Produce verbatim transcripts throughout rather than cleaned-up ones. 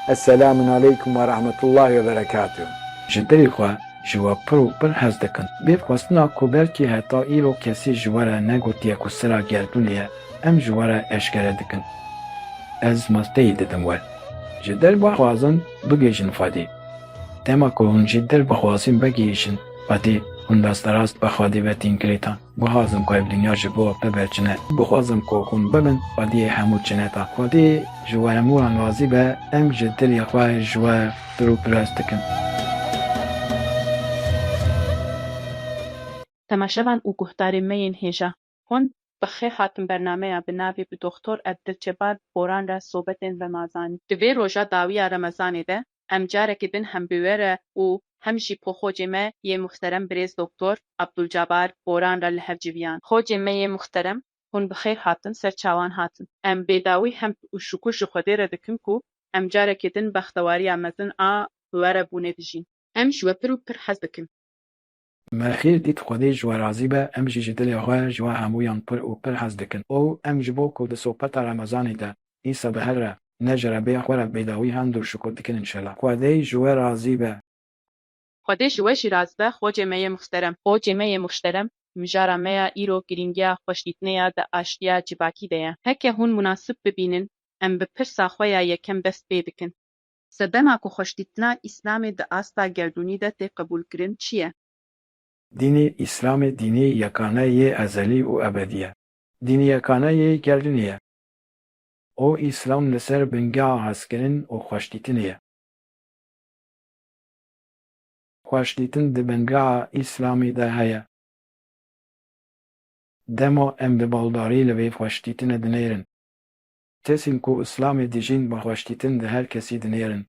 Esselamun aleykum ve rahmetullahi ve berekatuh. Ji dilê xwe ji we pir û pir hez dikin. Bê xwestina ku belkî heta îro kesî ji we re negotiye ku sira gerdûnê ye, em ji we re eşkere dikin. Ez masteyî didim we. Ji dil bixwazin bigihîjin Xwedê. Dema ku hûn ji dil bixwazin bigihîjin Xwedê, hûn rasterast bi Xwedê ve tên girêdan. Bixwazim ku ev dinya ji bo te be çine. Bixwazim ku hûn bibin Xwediyê hemû çineta. Xwedê ji we hemûyan razî be, em ji dilê xwe ji we pir û pir hez dikin. Temaşevan û guhdarên me yên hêja, hûn bi xêr hatin bernameya bi navê Bi Doktor Ebdilcebar Boran re Sobetên Remezanî. Di vê roja dawî ya Remezanê de em carekê din hem bi we re û hem jî bi xocê me yê muhterem birêz Doktor Abdulcabar Boran re li hev civiyan. Xocê me yê muhterem, hûn bi xêr hatin, ser çawan hatin. Em bêdawî hemd û şukur ji Xwedê re dikin ku em carekê din bextewariya mezin a bi we re bûnê dijîn. Em ji we pir û pir hez dikin. Me xêr dît, Xwedê ji we razî be, em jî ji dilê xwe ji we hemûyan pir û pir hez dikin. Û em ji bo ku di sohbeta Remezanê de, îsa bi her re, ne jerebê xwe re bêdawî hemd û şukur dikin înşellah. Xwedê ji we razî be. Xwedê ji we jî razî be, xocê me yê muhterem. Xocê me yê muhterem, mijara me ya îro girîngiya xweşdîtinê ya di aştiya civakî de ye. Heke hûn munasib bibînin, em bi pirsa xwe ya yekem dest pê dikin. Sedema ku xweşdîtina Îslamê di asta gerdûnî de tê qebûlkirin çi ye? Dînê Îslamê dînê yekane yê ezelî û ebedî ye. Dînê yekane yê gerdûnê ye. Û Îslam li ser bingeha hezkirin û xweşdîtinê ye. Xweşdîtin di bingeha Îslamê de heye. Dema em bi baldarî li vê xweşdîtinê dinêrin. Kesên ku Îslamê dijîn bi xweşdîtin di her kesî dinêrin.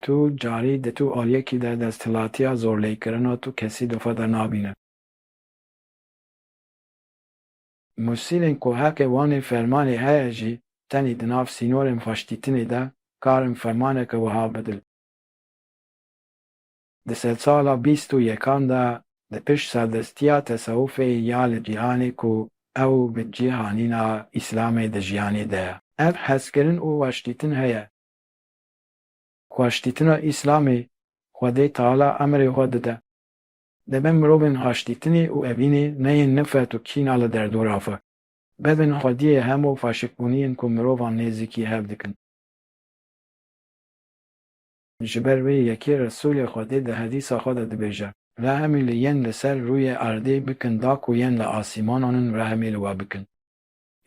Tu carî di tu aliyekî de desthilatiya zorlêkirina tu kesî di xwe de nabîne. Musîlên ku heqê wan ê fermanê heye jî tenê di nav sînorên xweşdîtinê de karin fermaneke wiha bidin. Di sedsala bîst û yekan de, di pişt serdestiya tesewufê ya li cîhanê ku ew bi cîhanîna Îslamê di jiyanê de ye, ev hezkirin û xweşdîtin heye. Xweşdîtina Îslamê Xwedê Teala emrê xwe dide. Debe mirovên xweşdîtinê û evînê neyên nifret û kîna li derdora xwe. Bibin xwediyê hemû faşikbûniyên ku mirovan nêzîkî hev dikin. Ji ber wê yekê Resûlê Xwedê di hedîsa xwe de dibêje, Rehmê li yên li ser rûyê erdê bikin da ku yên li asîmanan in rehmê li we bikin.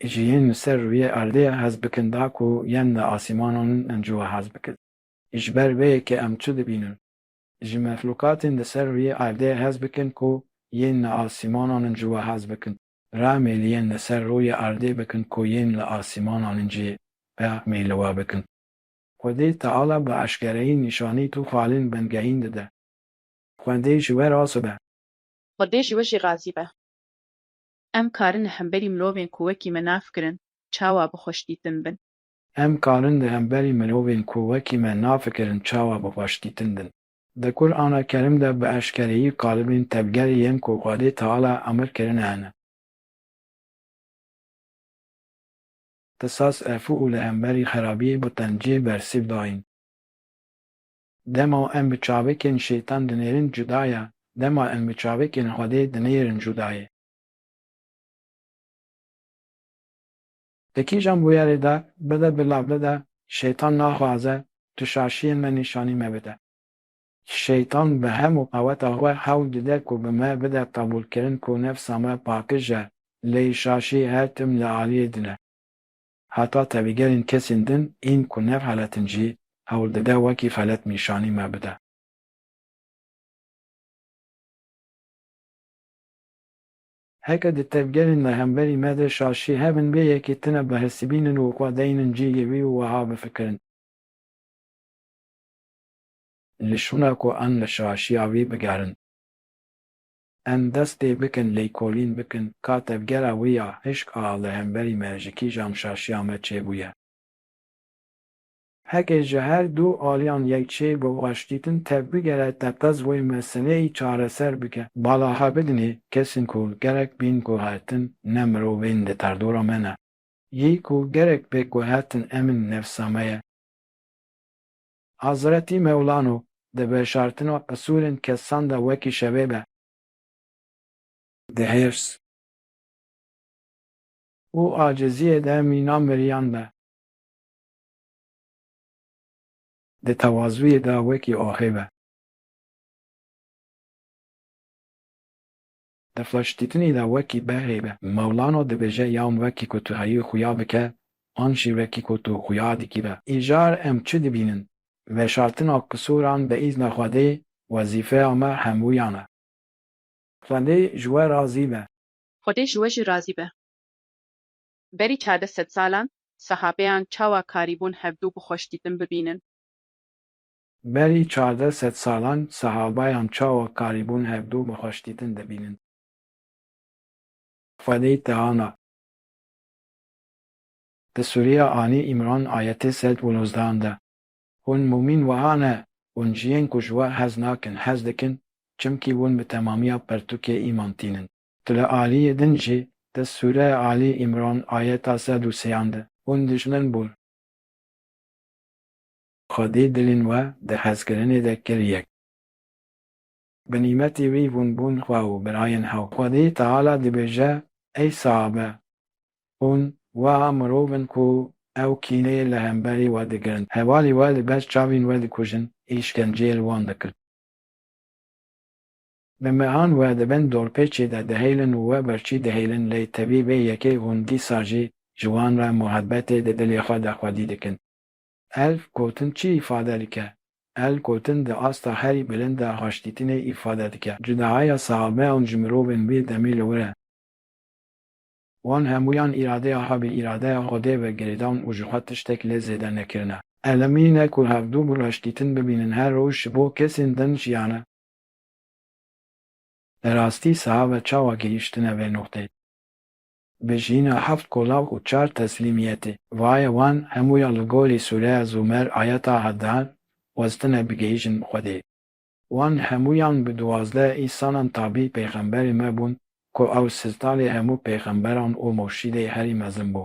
Ji yên li ser rûyê erdê hez bikin da ku yên li asîmanan in ji we hez bikin. Ji ber vê yekê em çi dibînin? Ji mexlûkatên li ser rûyê erdê hez bikin ku yên li asîmanan in ji we hez bikin. Rehmê li yên li ser rûyê erdê bikin ku yên li asîmanan in jî rehmê li we bikin. Xwedê Teala bi eşkereyî nîşanî tu xalên bingehîn dide. Xwedê ji we razî be. Xwedê ji we jî razî be. Em karin li hemberî mirovên ku wekî me nafikirin çawa bi xweşdîtin bin? Em karin li hemberî mirovên ku wekî me nafikirin çawa bi xweşdîtin bin? Di Qur'ana Kerîm de bi eşkereyî qalibên tevgerê yên ku Xwedê Teala emir kirine hene. Qisas efû û li hemberî xerabiyê bi qenciyê bersîv dayîn. Dema em bi çavekên şeytan dinêrin cuda ye, dema em bi çavekên Xwedê dinêrin cuda ye. Di kîjan bûyerê de bide bila bide, şeytan naxwaze tu şaşiyên me nîşanî me bide. Şeytan bi hemû qeweta xwe hewl dide ku bi me bide qebûlkirin ku nefsa me paqij e, lê şaşî her tim li aliyê din e. Heta tevîgerên kesên din ên ku ne xelet in jî hewl dide wekî xelet nîşanî me bide. Heke di tevgerên li hemberî me de şaşî hebin, bê yekê tune bihesibînin û xwe deynin cihê wî û wiha bifikirin. Li şûna ku em li şaşiya wî bigerin. Em dest pê bikin, lêkolîn bikin, ka tevgera wî ya hişk a li hemberî me ji kîjan şaşiya me çêbûye. Heke ji her du aliyan yek çê bi xweşdîtin tevbigere, teqez wê meseleyî çareser bike. Bala hebidinê kesên ku gerek bên guhertin ne mirovên di terdora me ne. Yê ku gerek bê guhertin em in, nefsa me ye. Hazretî Mewlano di veşartina qisûrên kesan de wekî şevê be. Di hêrs û aciziyê de mîna miriyan be. Di tewazuyê de wekî axê be. Di xweşdîtinî de wekî behrê be. Mewlano dibêje, yan wekî ku tu heyî xuya bike, an jî wekî ku tu xuya dikî be. Îcar em çi dibînin? Veşartina qisûran bi îzna Xwedê wezîfeya me hemûyan e. Xwedê ji we razî be. Xwedê ji we jî razî be. Berî çardeh sed salan, sehabeyan çawa karîbûn hevdû bi xweşdîtin bibînin? Berî çardeh sed salan, sehabeyan çawa karîbûn hevdû bi xweşdîtin dibînin? Xwedê Teala di Sûreya Alî Îmran ayetê sed û nozdehan de, Hûn mûmîn wiha ne, hûn ji yên ku ji we hez nakin hez dikin, çimkî hûn bi temamiya pertûkê îman tînin. Tu li aliyê din jî, di Sûreya Alî Îmran ayeta sed û sêyan de, Hûn dijmin bûn. Xwedê dilên we di hezkirinê de kir yek. Bi nîmetî wî hûn bûn xwe û birayên hew. Xwedê Teala dibêje, Ey sehabe! Hûn, wiha mirov in ku ew kîneyê li hemberî we digirin. Hevalî we li ber çavên we dikujin, îşkenceyê li wan dikin. Bi mehan we di bin dorpêçê de dihêlin û we birçî dihêlin, lê tevî vê yekê hûn dîsa jî ji wan re muhebetê di dilê xwe de xwedî dikin. Elf gotin çi îfade dike? Elf gotin di asta herî bilind de xweşdîtinê îfade dike. Cudahaya sahabeyan ji mirovên wê demê li wir e. Wan hemûyan îradeya xwe bi îradeya Xwedê ve girêdan û ji xwe tiştek lê zêde nekirine. Elemî ne ku hevdû bi xweşdîtin bibînin her roj ji bo kesên din jiyane. Li rastî sahabe çawa gihîştine vê noqteyê? Bi jiyîna heft kolav û çar teslîmiyetê, vaye wan hemûyan li gorî Sûreya Zûmer ayeta hevdehan xwestine bigihîjin Xwedê. Wan hemûyan bi duwazdeh însanan tabî pêxemberê me bûn ku ew siltanê hemû pêxemberan û murşîdê herî mezin bû.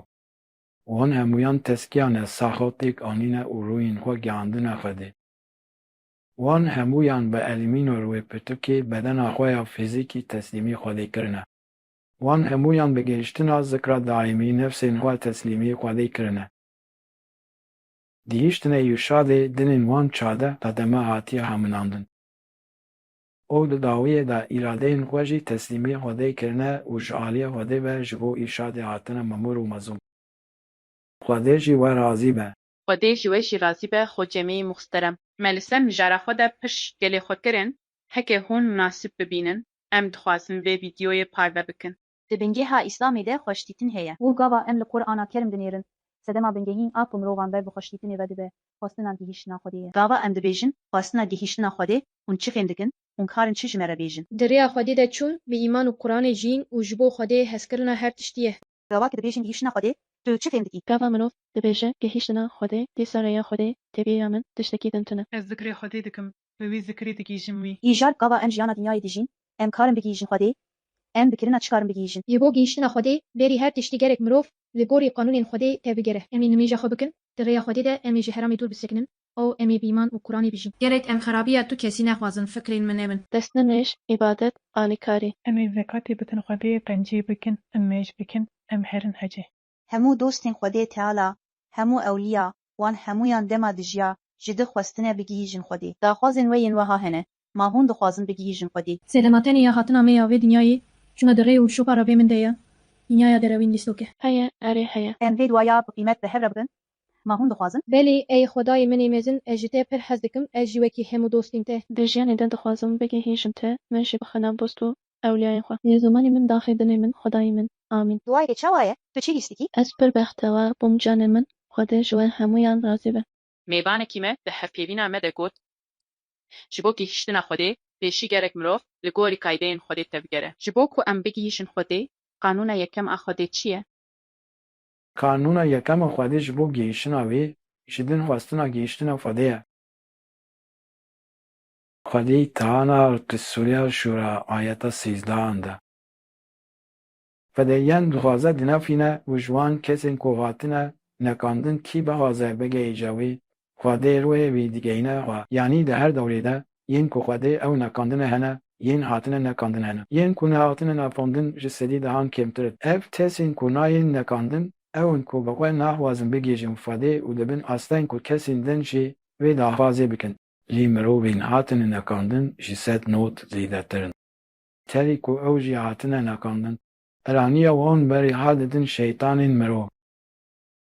Wan hemûyan tezkiya nefsa xwe pêk anîne û rûyên xwe gihandine Xwedê. Wan hemûyan bi elmîna rûyê pirtûkê bedena xwe ya fîzîkî teslîmî Xwedê kirine. Wan hemûyan bi gihîştina zikra daîmî nefsên xwe teslîmî Xwedê kirine. Gihîştinê Îrşadê dinên wan çardeh qedeme hatiye heminandin. Û di dawiyê de îradeyên xwe jî teslîmî Xwedê kirine û ji aliyê Xwedê ve ji bo Îrşadê hatine memûr û mezûm. Xwedê ji we razî be. Xwedê ji we jî razî be, xocemê muxterem. Me li ser mijara xwe de pişt gelê xwe kirin, heke hûn munasib bibînin, em dixwazin vê vîdyoyê parve bikin. Di bingêha Îslamê de xweşdîtin heye. Û gava em li Qur'ana Kerîm dinêrin, sedema bingehîn a ku mirovan ber bi xweşdîtinê ve dibe, xwestina gihîştina Xwedê ye. Gava em dibêjin, xwestina gihîştina Xwedê, hûn çi fêm dikin? Hûn karin çi ji me re bêjin? Di rêya Xwedê de çûn, bi îman û Qur'anê jiyîn û ji bo Xwedê hezkirina her tiştî ye. Gava ku dibêjin gihîştina Xwedê, tu çi fêm dikî? Gava mirov dibêje gihîştina Xwedê, dîsa rêya Xwedê tev ya min tiştekî din tune. Ez zikrê Xwedê dikim, bi wî zikrê digihîjim wî. Îcar gava em jiyana dinyayê dijîn, em karin bigihîjin Xwedê? Em bi kirina çi karin bigihîjin? Ji bo gihîştina Xwedê, berî her tiştî gerek mirov li gorî qanûnên Xwedê tevbigere. Em ê nimêja xwe bikin, di rêya Xwedê de em ê ji heramê dûr bisekinin û em ê bi îman û Qur'anê bijîn. Gerek em xerabiya tu kesî nexwazin, fikrên min ew in. Destnimêj, îbadet, alîkarî. Em ê zekatê bidin Xwedê, qencî bikin, nimêj bikin, em herin hecê. Hemû dostên Xwedê Teala, hemû ewliya, wan hemûyan dema dijiya, ji di xwestine bigihîjin Xwedê. Daxwazên we yên weha hene, ma hûn dixwazin bigihîjin Xwedê? Selema tenê ya hatina me ya vê dinyayê, çima di rê û şopa Rebê min de ye, dinyaya derewîn lîstok e. Heye, erê heye. Em vê duaya bi qîmet bi hev re bikin, ma hûn dixwazin? Belê, ey Xwedayê min ê mezin, ez ji te pir hez dikim, ez jî wekî hemû dostên te. Di jiyanê de dixwazim bigihîjim te, min jî bixine dost û ewliyayên xwe. Lêzûmanê min, daxê dinê min, Xwedayê min. Amîn. Duayekê çawa ye? Tu çi hîs dikî? Ez pir bextewar bûm canê min, Xwedê ji we hemûyan razî be. Mêvanekî me di hevpeyvîna me de got, Ji bo gihîştina Xwedê, pêşî gerek mirov li gorî kaydeyên Xwedê tevgere. Ji bo ku em bigihîjin Xwedê, qanûna yekem a Xwedê çi ye? Qanûna yekem a Xwedê ji bo gihîştina wê, ji din xwestina gihîştina Xwedê ye. Xwedê Teala di Sûreya Şûra ayeta sêzdehan de, Xwedê yan dixwaze dinafîne û ji wan kesên ku hatine nekandin kî bixwaze bigihîje wê, Xwedê ruhê wî digehîne xwe. Yanî di her dewrê de yên ku Xwedê ew nekandine hene, yên hatine nekandin hene. Yên ku nehatine nafandin ji sedî dehan kêmtir in. Ev kesên ku nayên nekandin, ew in ku bi xwe naxwazin bigihîjin Xwedê û dibin asteng ku kesên din jî vê daxwazê bikin. Lê mirovên hatine nekandin ji sed not zêdetir in. Terî ku ew jî hatine nekandin, piraniya wan berê ha didin şeytanên mirov.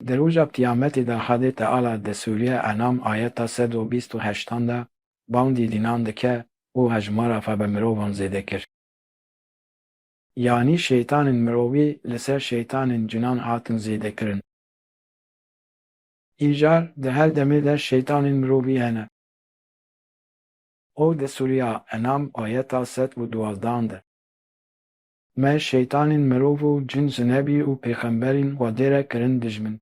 Di roja Qiyametê de Xwedê Teala di Sûreya Enam ayeta sed û bîst û heştan de bandî dînan dike û hejmara xwe bi mirovan zêde kir. Yanî şeytanên mirovî li ser şeytanên cinan hatin zêdekirin. Îcar di her demê de şeytanên mirovî hene. Û di Sûreya Enam ayeta sed û duwazdan de, Me şeytanên mirov û cin ji nebî û pêxemberên Xwedê re kirin dijmin.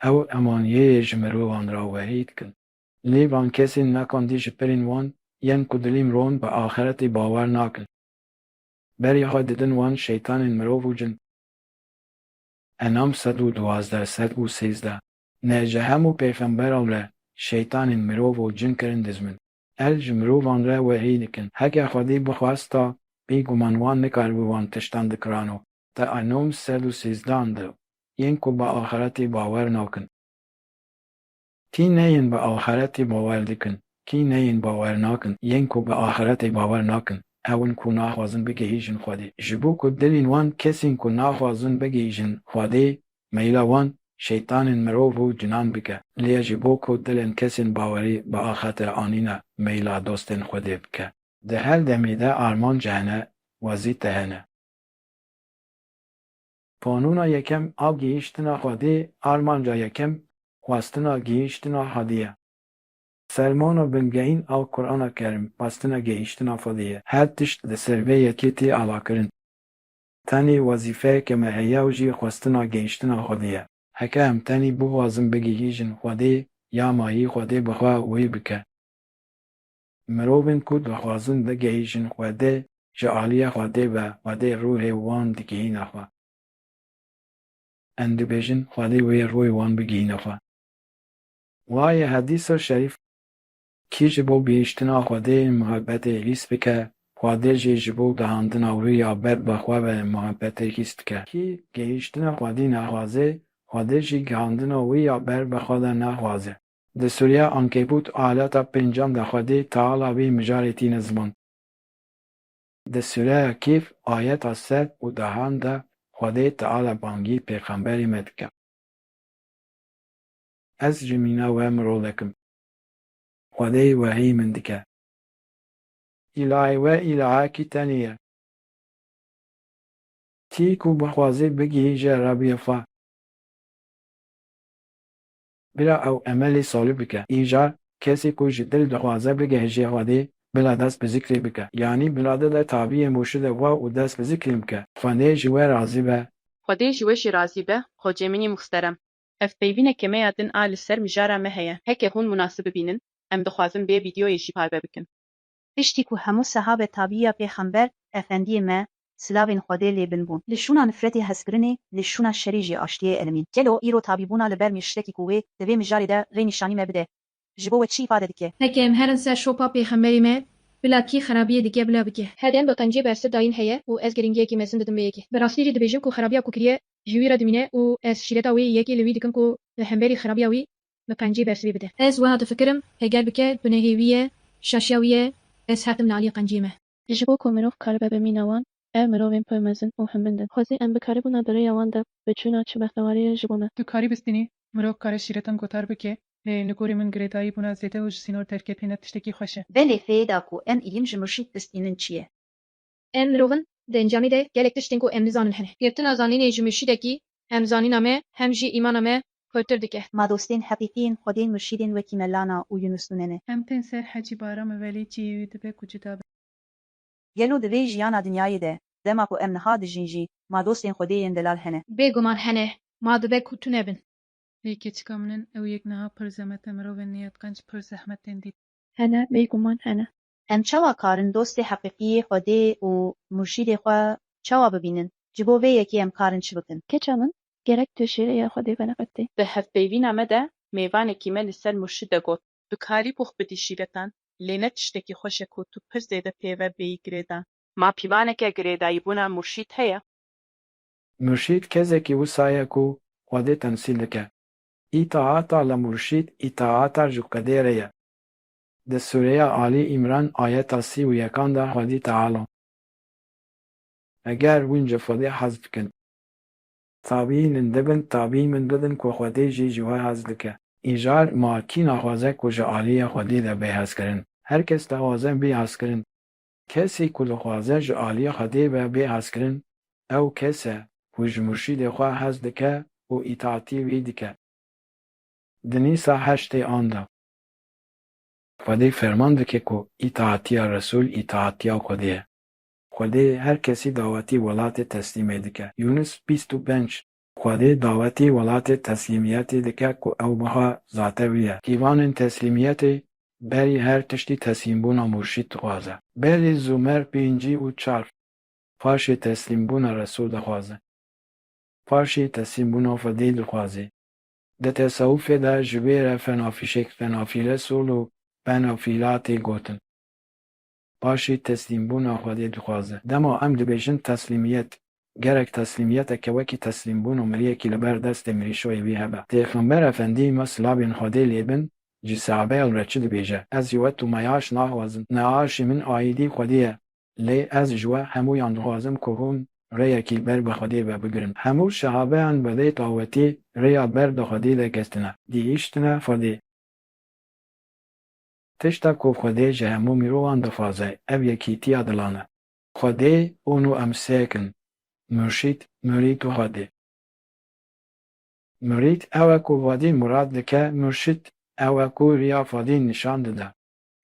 Ew emaniyeyê ji mirovan re werî dikin. Lê van kesên nekandî ji pirên wan yên ku dilê mirovan bi axeretê bawer nakin. Berê xwe didin wan şeytanên mirov û cin. Enam sed û duwazdeh, sed û sêzdeh. Me ji hemû pêxemberan re şeytanên mirov û cin kirin dijmin. Ev ji mirovan re werî dikin. Heke Xwedê bixwesta, bêguman wan nikaribû wan tiştan dikirano. Di Enam sed û sêzdan de, yên ku bi axeretê bawer nakin. Kî neyên bi axeretê bawer dikin, kî neyên bawer nakin, yên ku bi axeretê bawer nakin, ew in ku naxwazin bigihîjin Xwedê. Ji bo ku dilên wan kesên ku naxwazin bigihîjin Xwedê, meyla wan şeytanên mirov û cinan bike. Lê ji bo ku dilên kesên bawerî bi axeretê anîne, meyla dostên Xwedê bike. Di her demê de armanc hene, wezîte hene. Qanûna yekem a gihîştina Xwedê, armanca yekem, xwestina gihîştina Xwedê ye. Fermana bingehîn a Qur'ana Kerim, xwestina gihîştina Xwedê ye. Her tişt li ser vê yekê tê avakirin. Tenê wezîfeyeke me heye û jî xwestina gihîştina Xwedê ye. Heke em tenê bixwazin bigihîjin Xwedê, ya mayî Xwedê bi xwe wê bike. Mirovên ku dixwazin bigihîjin Xwedê, ji aliyê Xwedê ve Xwedê ruhê wan digihîne xwe. Em dibêjin Xwedê wê ruhê wan bigihîne xwe. Wayê hedîsa şerîf, kî ji bo gihîştina Xwedê muhebetê hîs bike, Xwedê jî ji bo gihandina wî ya ber bi xwe ve muhebetê hîs dike. Kî gihîştina Xwedê naxwaze, Xwedê jî gihandina wî ya ber bi xwe de naxwaze. Di Sûreya Ankebût ayeta pêncan de Xwedê Teala vê mijarê tîne ziman. Di Sûreya Kehf ayeta sed û dehan de Xwedê Teala bangî pêxemberê me dike. Ez ji mîna we mirovek im. Xwedê wehî min dike. Îlahê we îlahekî tenê ye. Tî ku bixwaze bigihîje Rebiyê xwe. Bila ew emelê salih bike. Îcar, kesê ku ji dil dixwaze bigihîje Xwedê, bila dest bi zikrê bike. Yanî bila de de tabiyê murşidê xwe û dest bi zikrê bike. Xwedê ji we razî be. Xwedê ji we jî razî be, xocê min î muxterem. Hevpeyvîneke me ya din a li ser mijara me heye. Heke hûn munasib bibînin, em dixwazin vê vîdeoyê jî parve bikin. Piştî ku hemû sehabe tabiya Pêxember Efendiyê me, silavên Xwedê lê bin bûn, li şûna nifretê hezkirinê, li şûna şerê jî aştiyê elimîn. Gelo îro tabîbûna li ber murşidekî ku wê di vê mijarê de rênîşanî me bide, ji bo we çi îfade dike? Heke em herin ser şopa Pêxemberê me, bila kî xerabiyê dike bila bike. Her dem bi qencê bersiv dayîn heye û ez girîngiyekî mezin didim vê yekê. Bi rastî jî dibêjim ku xerabiya ku kiriye ji wî re dimîne û ez şîreta wê yekê li wî dikim ku li hemberî xerabiya wî bi qencê bersivê bide. Ez wiha difikirim, heger bike gunehê wî ye, şaşiya wî ye, ez heqim li alî qencê me. Ji bo ku mirov karibe bi mîna wan, ev mirovên pir mezin û hembind in. Xwezî em bikaribûna di rêya wan de biçûna çi bextewarî ye ji bo me. Tu karî bistînî, mirov kare şîretan gotar bike, lê li gorî min girêdayîbûna zêde û ji sînor derketîne tiştekî xweş e. Belê fêda ku em îlîm ji murşîd bistînin çi ye? Em mirov in, di encamê de gelek tiştên ku em nizanin hene. Girtina zanînê ji murşîdekî hem zanîna me hem jî îmana me xurtir dike. Ma dostên heqîqî yên Xwedê murşîdên wekî Mevlana û Yunus Nûne ne? Em tên ser Hecî Bahram û welê cihê wî dibe ku cuda be. Gelo di vê jiyana dinyayê de, dema ku em niha dijîn jî, ma dostên Xwedê yên delal hene? Bêguman hene, ma dibe ku tune bin. Lê keçika min in, ew yek niha pir zemet e, mirovên niyetqenc pir zehmet tên dît. Hene, bêguman hene. Em çawa karin dostê heqîqî yê Xwedê û murşîdê xwe çawa bibînin? Ji bo vê yekê em karin çi bikin? Keça min, gerek tu ji rêya Xwedê veneqetî. Di hevpeyvîna me de mêvanekî me li ser murşîd de got. Tu karî bûx bidî şîvetan, lê ne tiştekî xweş e ku tu pir zêde pê ve bêyî girêdan. Ma pîvaneke girêdayîbûna murşîd heye? Murşîd kesekî wisa ye ku Xwedê temsîl dike. Îtaata li murşîd îtaata ji Xwedê re ye. Di sûreya Alî Îmran ayeta sî û yekan de Xwedî Teala, eger hûn ji Xwedê hez bikin, tabî min bibin, tabî min bibin ku Xwedê jî ji we hez dike. Îcar ma kî naxwaze ku ji aliyê Xwedê de bê hezkirin? Her kes dixwaze bê hezkirin. Kesî ku dixwaze ji aliyê Xwedê ve bê hezkirin, ew kes e ku ji murşîdê xwe hez dike û îtaatî wî dike. Di nîsa heştê an de Xwedê ferman dike ku îtaatiya Resûl îtaatiya Xwedê ye. Xwedê her kesî dawetî welatê teslîmê dike. Yûnis bîst û pênc. Xwedê dawetî welatê teslîmiyetê dike ku ew biha zate wî ye. Kîvanên teslîmiyetê berî her tiştî teslîmbûna murşîd dixwaze. Berî Zûmer pêncî û çar paşê teslîmbûna Resûl dixwaze. Paşê teslîmbûna Xwedê dixwaze. Di tesewufê de ji wê re fenafîşek fenafîle sol û fenafîla tê gotin. Paşê teslîmbûna Xwedê dixwaze. Dema em dibêjin teslîmiyet, gerek teslîmiyeteke wekî teslîmbûna miriyekî li ber destê mirîşoyê wî hebe. Pêxember Efendî me silavên Xwedê lê bin, ji sehabeyan re çi dibêje? Ez ji we tu meyaş naxwazim. Meaşê min aîdî Xwedê ye. Lê ez ji we hemûyan dixwazim ku hûn rêyekî li ber bi Xwedê ve bigirin. Hemû sehabeyan bi vê dawetê rêya ber bi Xwedê de girtine. Gihîştine Xwedê. Tişta ku Xwedê ji hemû mirovan dixwaze, ev yekîtiya dilan e. Xwedê, hûn û em sêk in. Murşîd, murîd û Xwedê. Murîd ew e ku Xwedî murad dike, murşîd ew e ku riya Xwedî nîşan dide.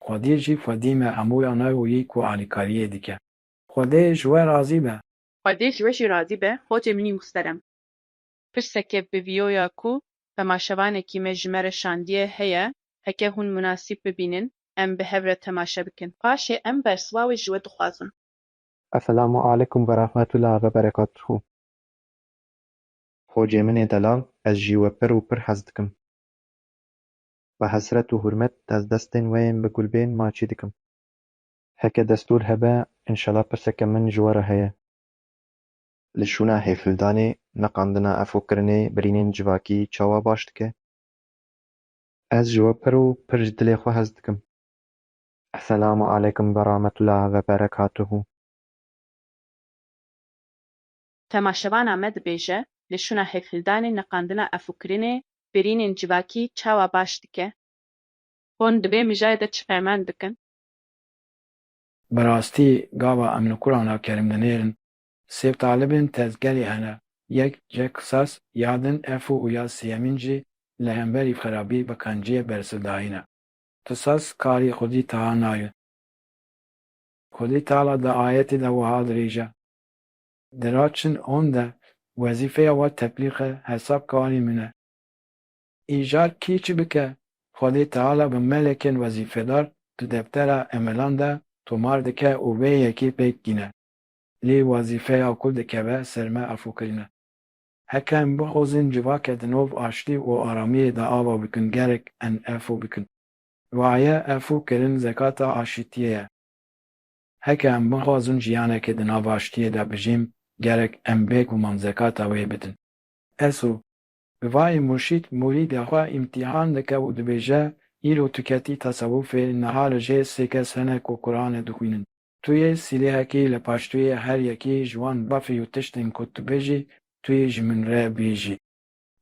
Xwedî jî Xwedî me hemûyan e û yî ku alîkariyê dike. Xwedê ji we razî be. Xwedê ji we jî razî be, xocê min î muhterem. Pirseke bi vîyoya ku temaşevanekî me ji me re şandiye heye, heke hûn munasîb bibînin, em bi hev re temaşe bikin. Paşê em bersiva wê ji we dixwazin. Esselamu aleykum ve rahmetullah ve berekatuhu. Xocê min ê delal, ez ji we pir û pir hez dikim. Bi hesret û hurmet ez destên we yên bi gul bên maçî dikim. Heke destûr hebe, înşela pirseke min ji we re heye. Li şûna hêfildanê, neqandina efûkirinê birînên civakî çawa baş dike? Ez ji we pir û pir ji dilê xwe hez dikim. Esselamu aleykum ve rahmetullah ve berekatuhu. Temaşevana me dibêje, li şûna hêfhildanê neqandina efûkirinê birînên civakî çawa baş dike? Hûn di vê mijayê de çi ferman dikin? Bi rastî gava em li kurana kerim dinêrin, sê talibên tezgerî hene, yek ji qisas, ya din efû û ya sêyemîn jî li hemberî xerabî bi qenciyê bersivdayî ne. Qisas karî Xwedî Teala ye. Xwedî Teala di ayetê de wiha dirêje, Diraçin on de, wezîfeya we teblîx e, hesab karî min e. Îcar kî çi bike, Xwedê Teala bi melekên wezîfedar di deftera emelan de tomar dike û vê yekê pêk tîne. Lê wezîfeya ku dikeve ser me efûkirin e. Heke em bixwazin civake di nav aştî û aramiyê de ava bikin, gerek em efû bikin. Waye efû kirin zekata aşitiyê ye. Heke em bixwazin jiyaneke di nav aştiyê de bijîm, gerek em bêguman zekata wê bidin. Esû, bi vayê murşîd murîdê xwe îmtîhan dike û dibêje, Îro tu ketî tesewufê, niha li jê sê kes hene ku Quranê dixwînin. Tu yê sîlêhekî li paştûyê her yekî ji wan bafî û tiştên ku tu bêjî, tu yê ji min re bêjî.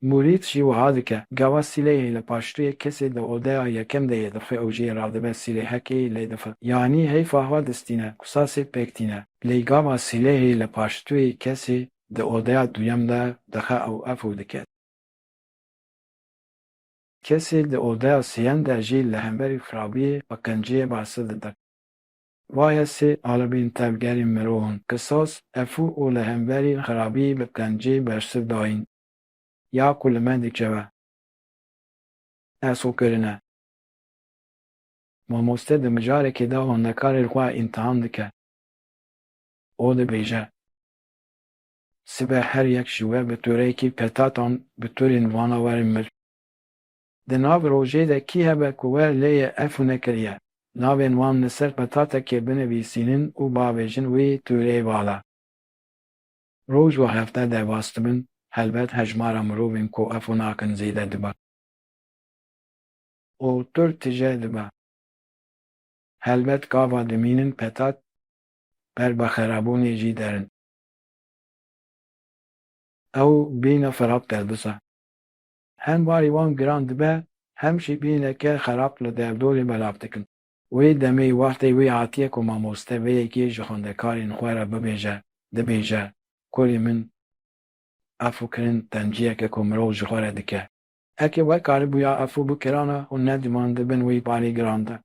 Murîd jî wiha dike, gava sîlehê li paştûyê kesê di odeya yekem de yê dixe û jê radibe sîlehekê lê dife. Yanî heyfa xwe distîne, qisasê pêk tîne. Lê gava sîlehê li paştûyê kesê di odeya duyem de dixe û efû dike. Kesê di odeya sêyem de jî li hemberî xirabiyê bi qenciyê bersiv dide. Vaye sê alibên tevgerên mirovan, qisas, efû û li hemberî xirabî bi qencî bersivdayîn, ya ku li me dikeve. Esûkirin e. Mamoste di mijarekê de xwendekarên xwe îmtihan dike. O dibêje, Sibe her yek ji we bi tûrekî petatan bi tûrên vana werin mir. Di nav rojê de kî hebe ku we lê ye efû nekiriye, navên wan li ser petatekê binivîsînin û bavêjin wî tûrê vala. Roj û hefte derbas dibin, helbet hejmara mirovên ku efû nakin zêde dibe. Û tur tije dibe. Helbet gava dimînin petat ber bi xerabûnê jî derin. Ew bîne xerab derbas e. Hem barî wan giran dibe, hem jî bîneke xerab li derdorê belav dikin. Wê demê wextê wê hatiye ku mamoste vê yekê ji xwendekarên xwe re bibêje, dibêje, Kurê min, efûkirin tenciyeke ku mirov ji xwe re dike. Heke we karibûya efû bikirana û nedimandibin wî barî giran de.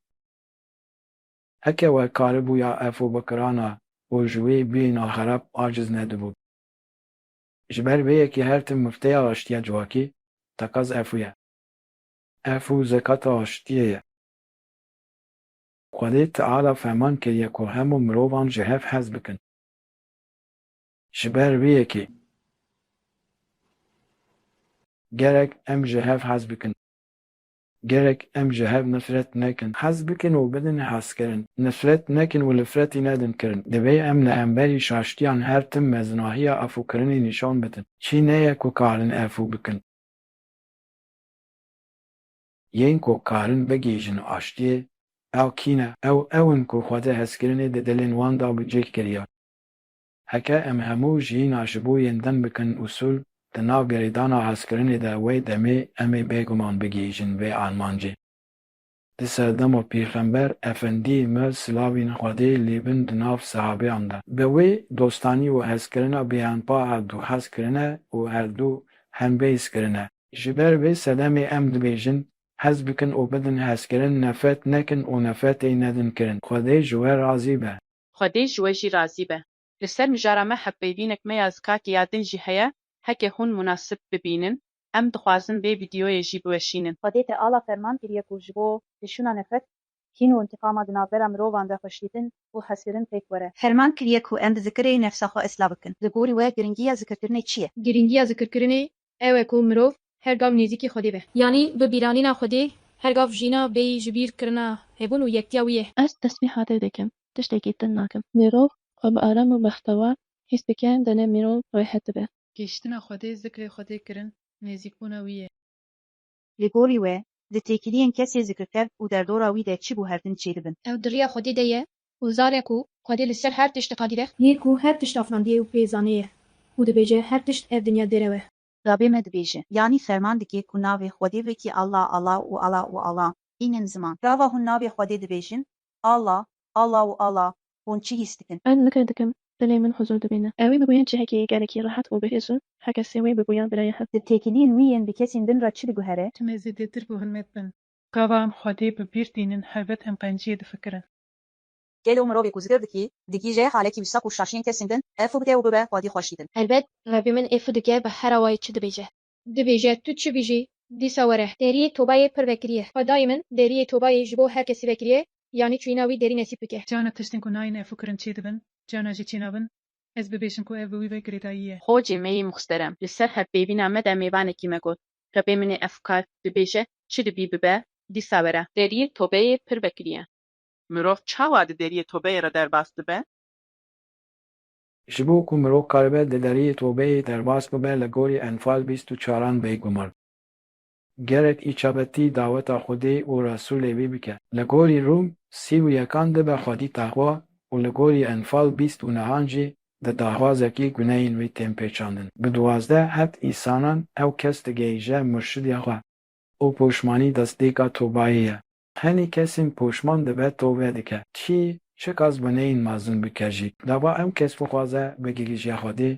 Heke we karibûya efû bikirana û ji wê bîna xerab aciz nedibû. Ji ber vê yekê her tim mifteya raştiya civakî, teqez efû ye. Efû zekata raştiyê ye. Xwedê Teala ferman kiriye ku hemû mirovan ji hev hez bikin. Ji ber vê yekê gerek em ji hev hez bikin. Gerek em ji hev nifret nekin. Hez bikin û bidin hezkirin. Nifret nekin û nifretî nedin kirin. Divê em li hemberî şaştiyan her tim mezinahiya efûkirinê nîşan bidin. Çi ne ye ku karin efû bikin? Yên ku karin bigihîjin aştiyê, ew kî ne? Ew, ew in ku Xwedê hezkirinê di dilên wan de bi cih kiriye. Heke em hemû jiyîna ji bo yên din bikin usûl, di nav girêdana hezkirinê de wê demê em ê bêguman bigihîjin vê armancê. Di serdema Pêxember Efendî me silavên Xwedê lê bin di nav sehabeyan de bi wê dostanî û hezkirina bêhempa herdu hez kirine û herdu hembêz kirine. Ji ber vê sedemê em dibêjin, hez bikin û bidin hezkirin, nefret nekin û nefretê nedin kirin. Xwedê ji we razî be. Xwedê ji we jî razî be. Li ser mijara me hevpeyvînek me ya zikakê ya din jî heye, heke hûn munasib bibînin, em dixwazin vê vîdeoyê jî biweşînin. Xwedê Teala ferman kiriye ku ji bo tişûna nefret, kîn û întiqama di navbera mirovan de xweşdîtin û hezkirin pêk were. Ferman kiriye ku em bi zikirê nefsa xwe islah bikin. Li gorî we girîngiya zikirkirinê çi ye? Girîngiya zikirkirinê ew e ku mirov her gav nêzîkî Xwedê be. Yanî bi bîranîna Xwedê her gav jiyîna bêyî ji bîr kirina hebûn û yektiya wî ye. Ez tesbîh Xwedê dikim, tiştekî din nakim. Mirov xwe bi aram û bextewar hîs dike, dene mirov rêhet dibe. Gihîştina Xwedê, zikrê Xwedê kirin, nêzîkbûna wî ye. Li gorî we, di têkiliyên kesê zikirker û derdora wî de çi guhertin çêdibin? Ew di riya Xwedê de ye û zane ku Xwedê li ser her tişt diqedîre. Yê ku her tişt afrandiye û pê zanê ye û dibêje, her tişt ev dinya dêre we. Rabê me dibêje, yanî ferman dike ku navê Xwedê vekî Allah, Allah û Allah û Allah înin ziman. Gava hûn navê Xwedê dibêjin, Allah, Allah û Allah, hûn çi hîs dikin? Ez zikir dikim, dilê min huzûr dibîne. Ew ê bibûye cihekî gelekî rehet û bihêz û her kesê wê bibûya birayê hev. Di têkiliyên wî yên bi kesên din re çi diguhere? Tim ê zêdetir bi hilmet bin. Gava em Xwedê bi bîr tînin, helbet em qenciyê difikirin. Gelo mirovê ku zikir dikî, digihîje halekî wisa ku şaşiyên kesên din, efû bike û bibe Xwedî xweş dîtin? Helbet, Rebî min efû dike, bi her awayî çi dibêje? Dibêje, tu çi bijî, dîsa were. Deriyê tobayê pir vekiriye. Xwedayê min, deriyê tobayê ji bo her kesî vekiriye, yanî çûyîna wî derî nesîb bike. Cana tiştên ku nayên efûkirin çêdibin, cana jî çênabin, ez bibêjim ku ev bi wî ve girêdayî ye. Xocê me yê muxterem, li ser hevpeyvîna me de mêvanekî me got, Rebê min ê efûkar, dibêje, çi dibî bibe, dîsa were. Deriyê tobeyê pir vekiriye. Mirov çawa di deriyê tobeyê re derbas dibe? Ji bo ku mirov karibe di deriyê tobeyê derbas bibe, li gorî Enfal bîst û çaran bêguman gerek îçabetî daweta Xwedê û Resûlê wî bike. Li gorî Rûm sî û yekan dibe xwedî taxwa û li gorî Enfal bîst û nehan jî di daxwazekî guneyên wî tên pêçandin. Bi duwazdeh heb îsanan ew kes digihîje murşidê xwe û poşmanî destpêka tobayê ye. Henî kesên poşman dibe tobe dike. Kî çiqas guneyên mezin bike jî, dava ew kes bixwaze bigihîje Xwedê,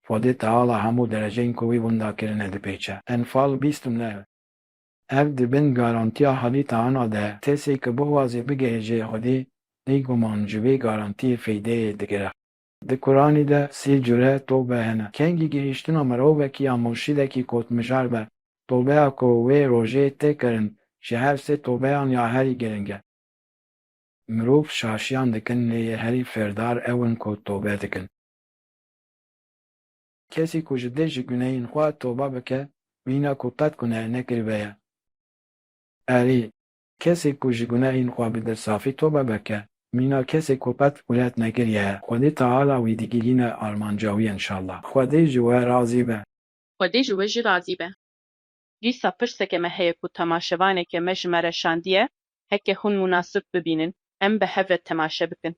Xwedê Teala hemû dereceyên ku wî winda kirine dipêçe. Enfal bîst û neh. Ev di bin garantiya Xwedî Teala de ye. Kesê ku bixwaze bigihêje Xwedê, bêguman ji vê garantiyê feydeyê digire. Di Quranê de sê cure tobe hene. Kengî gihîştina mirovekî ya murşidekî kotmijar be, tobeya ku wê rojê tê kirin, ji her sê tobeyan ya herî giring e. Mirov şaşiyan dikin, lê yê herî fêrdar ew in ku tobe dikin. Kesî ku ji dê ji guneyên xwe tobe bike, mîna ku qet guneh nekiribe ye. Erê, kesê ku ji gunehên xwe bi dilsafî tobe bike, mîna kesê ku qet gulet nekiriye, Xwedê Teala wî digihîne armanca wî înşallah. Xwedê ji we razî be. Xwedê ji we jî razî be. Dîsa pirseke me heye ku temaşevaneke me ji me re şandiye, heke hûn munasib bibînin, em bi hev re temaşe bikin.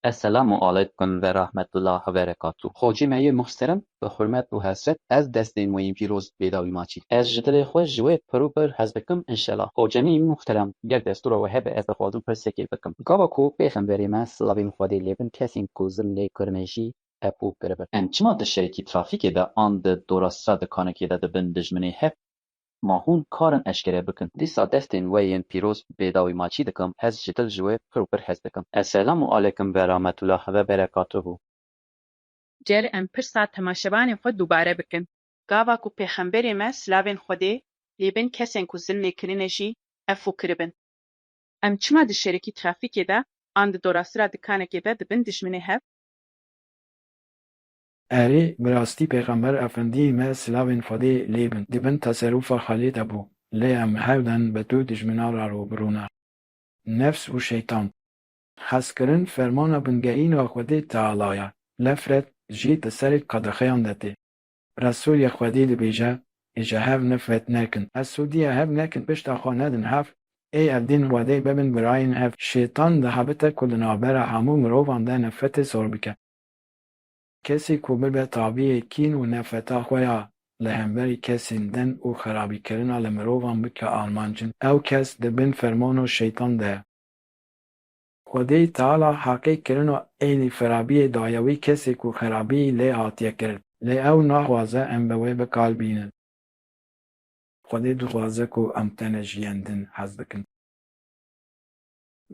Esselamu aleykum ve rahmetullah ve berekatuh. Xocê me yê muhterem, bi hurmet û hesret, ez destên we yên pîroz bêdawî maçî. Ez ji dilê xwe ji we pir û pir hez dikim, înşellah. Xocê me yê muhterem, ger destûra we hebe, ez dixwazim pirsekê bikim. Gava ku Pêxemberê me, silavên Xwedê lê bin, kesên ku zilm lê kirine jî, ev û kiribin. Em çima di şerîkî trafîkê de an di dora sira dikanekê de dibin dijminê hev? Ma hûn karin eşkere bikin. Dîsa destên we yên pîroz bêdawî maçî dikim, ez ji dil ji we pir û pir hez dikim. Esselamu aleykum ve rahmetullah ve berekatuhu. Ger em pirsa temaşevanên xwe dubare bikin. Gava ku Pêxemberê me, silavên Xwedê lê bin, kesên ku zilm lê kirine jî, ev û kiribin. Em çima di şerîkî trafîkê de an di dorasira dikanekê de dibin dijminê hev? Erê, bi rastî Pêxember Efendî me, silavên Xwedê lê bin, di bin teserûfa Xalî de bû, lê em hevden bi du dijminan re rû bi rû ne. Nefs û şeytan. Hezkirin fermana bingehîn a Xwedê Teala ye, nefret jî di serê qedexeyan de tê. Resûlê Xwedê dibêje, Ê ji hev nifret nekin. Hesûdiyê hev nekin, pişta xwe nedin hev. Ê evdên Xwedê bibin birayên hev. Şêtan dihebite ku di navbera hemû mirovan de nifretê zor bike. Kesê ku bibe tabiyê kîn û nefreta xwe ya li hemberî kesên din û xerabîkirina li mirovan bike armancin, ew kes di bin fermano şeytan de ye. Xwedê Teala heqî kirino ênî xerabiyê daye wî kesê ku xerabî lê hatiye kirin. Lê ew naxwaze em bi wê bi kal bînin. Xwedê dixwaze ku em tenê ji yên din hez bikin.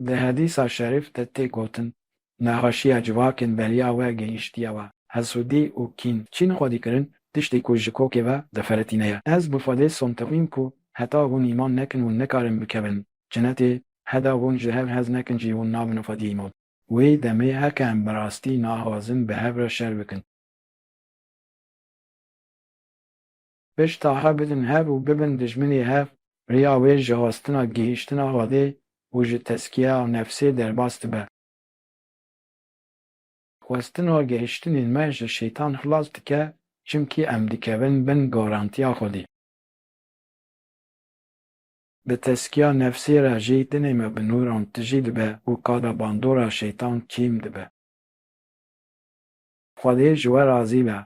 Di hedîsa şerîf de tê gotin, Nexweşiya civakên beriya we gihîştiye we, hesûdî û kîn. Çîn xwedîkirin, tiştê ku ji kokê ve diferitîne ye. Ez bi Xwedê somtixîm ku heta hûn îman nekin hûn nikarin bikevin cinetê, heda hûn ji hev hez nekin jî hûn nabin Xwediyê îman. Wê demê heke em bi rastî naxwazin bi hev re şer bikin. Pişta xwe bidin hev û bibin dijminê hev, riya wê ji xwestina gihîştina Xwedê û ji tezkiya nefsê derbas dibe. Xwestina gihîştinên me ji şeytan xilas dike, çimkî em dikevin bin garantiya Xwedê. Bi tezkiya nefsê re jî dinê me bi nûran tijî dibe û qada bandora şeytan kêm dibe. Xwedê ji we razî be.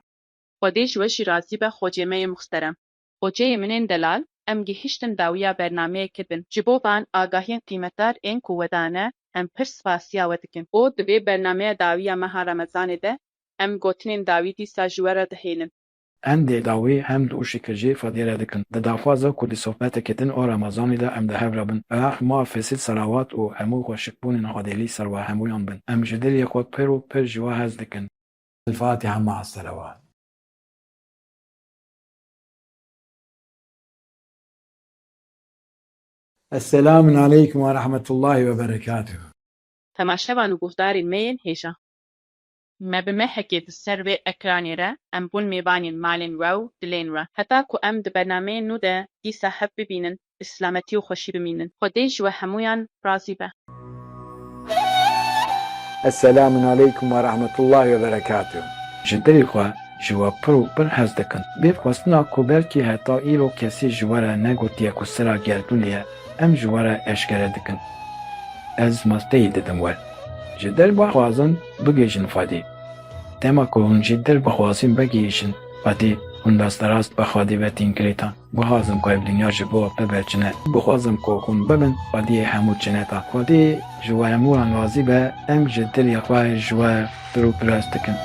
Xwedê ji we jî razî be, xocê me yê muxterem. Xoceyê min ên delal, em gihîştin dawiya bernameyekê din. Ji bo van agahiyên qîmetdar ên ku we dane, em pir spasiya we dikin. Û di vê bernameya dawiya meha Remezanê de, em gotinên dawî dîsa ji we re dihêlin. Em dê dawî hemd û şikir jî Xwedê re dikin. Di daxwaza ku di sohbetekê din a Remezanê de em di hev re bin. Ax ma fesil selawat û hemû xweşikbûnên Xwedê li ser we hemûyan bin. Em ji dilê xwe pir û pir ji we hez dikin. الفاتحة مع الصلوات. السلام عليكم ورحمة الله وبركاته. Temaşevan û guhdarên me yên hêja. Me bi mehekê di ser vê ekranê re em bûn mêvanên malên we û dilên we. Heta ku em di bernameyên nû de dîsa hev bibînin, bi silametî û xweşî bimînin. Xwedê ji we hemûyan razî be. Esselamun aleykum ve rahmetullahi ve berekatuh. Ji dilê xwe ji we pir û pir hez dikin. Bê xwestina ku belkî heta îro kesî ji we re negotiye ku sira gerdûnê ye, em ji we re eşkere dikin. Ez masteyî didim we. Ji dil bixwazin bigihîjin Xwedê. Dema ku hûn ji dil bixwazin bigihîjin Xwedê, hûn rasterast bi Xwedê ve tên girêdan. Bixwazim ku ev dinya ji bo bibe cinet. Bixwazim ku hûn bibin Xwediyê hemû cineta. Xwedê ji we hemûyan razî be, em ji dilê xwe ji we pir û pir hez dikin.